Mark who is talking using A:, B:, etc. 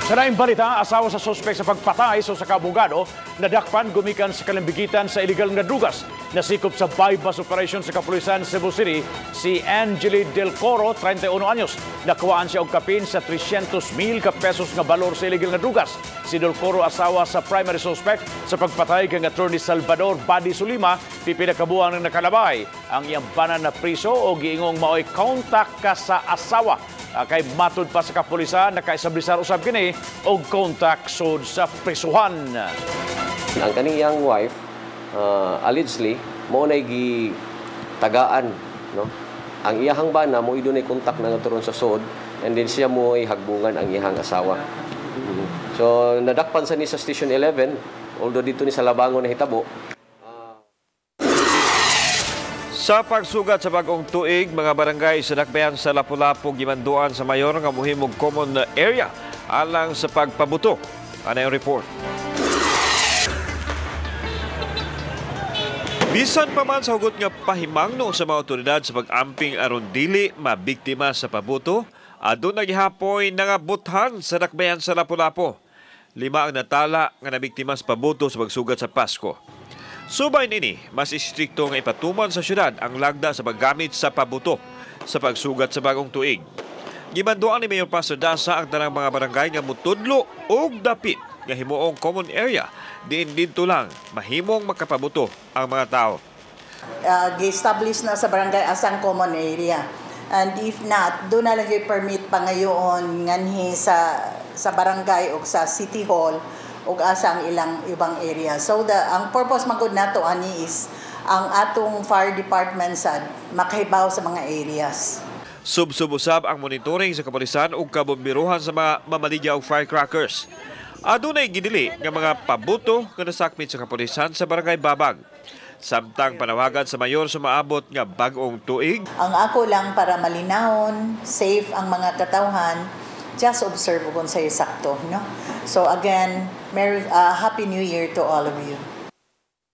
A: Sa laing balita, asawa sa suspek sa pagpatay sa usa ka abogado nadakpan gumikan sa kalambigitan sa illegal nga drugas. Nasikop sa bypass operation sa kapulisan Cebu City si Angeli Del Coro, 31 anyos. Nakuhaan siya og kapin sa 300,000 ka pesos nga balor sa illegal nga drugas. Si Del Coro asawa sa primary suspect sa pagpatay kang Attorney Salvador Badi Sulima, pipila ka buwan ang nakalabay. Ang iyang bana na priso o giingong maoy contact ka sa asawa. Kay matud pa sa kapulisan, nakaestablisar usab kini og contact sud sa prisuhan.
B: Ang kaning iyang wife, allegedly, mao nay gitagaan, no? Ang iyahang bana mo dunay contact na turon sa sod and then siya mo ay hagbungan ang iyahang asawa. So nadakpan sa ni sa Station 11, although dito ni sa Labangon nahitabo.
C: Sa pagsugat sa bagong tuig, mga barangay sa dakbayan sa Lapu-Lapu gimanduan sa mayor nga mohimog common area alang sa pagpabuto. Ano yung report? Bisan pa man sa hugot nga pahimangno sa mga otoridad sa pag-amping aron dili mabiktima sa pabuto, aduna gihapoy nangabuthan sa dakbayan sa Lapu-Lapu. 5 ang natala nga nabiktima sa pabuto sa pagsugat sa Pasko. Subay nini, mas istrikto nga ipatuman sa syudad ang lagda sa paggamit sa pabuto sa pagsugat sa bagong tuig. Gimanduan ni Mayor Pastor Dasa ang tanang mga barangay nga mutudlo og dapit nga himuong common area diin didto lang mahimong makapabuto ang mga tao.
D: Gi-establish na sa barangay asang common area. And if not, do na lang yung permit pa ngayon nganhi sa barangay o sa City Hall ug asa ang ilang ibang area. So ang purpose man gud nato ani is ang atong fire department sad makahibaw sa mga areas.
C: Sub-sub-usab ang monitoring sa kapulisan ug kabombiruhan sa mga mamaligya og firecrackers. Adunay gidili nga mga pabuto nga nasakmit sa kapulisan sa barangay Babag. Samtang panawagan sa mayor sa maabot nga bag-ong tuig.
D: Ang ako lang para malinawon, safe ang mga katawhan, just observe kung sa'yo sakto, no? So again, Merry, Happy New Year to all of you.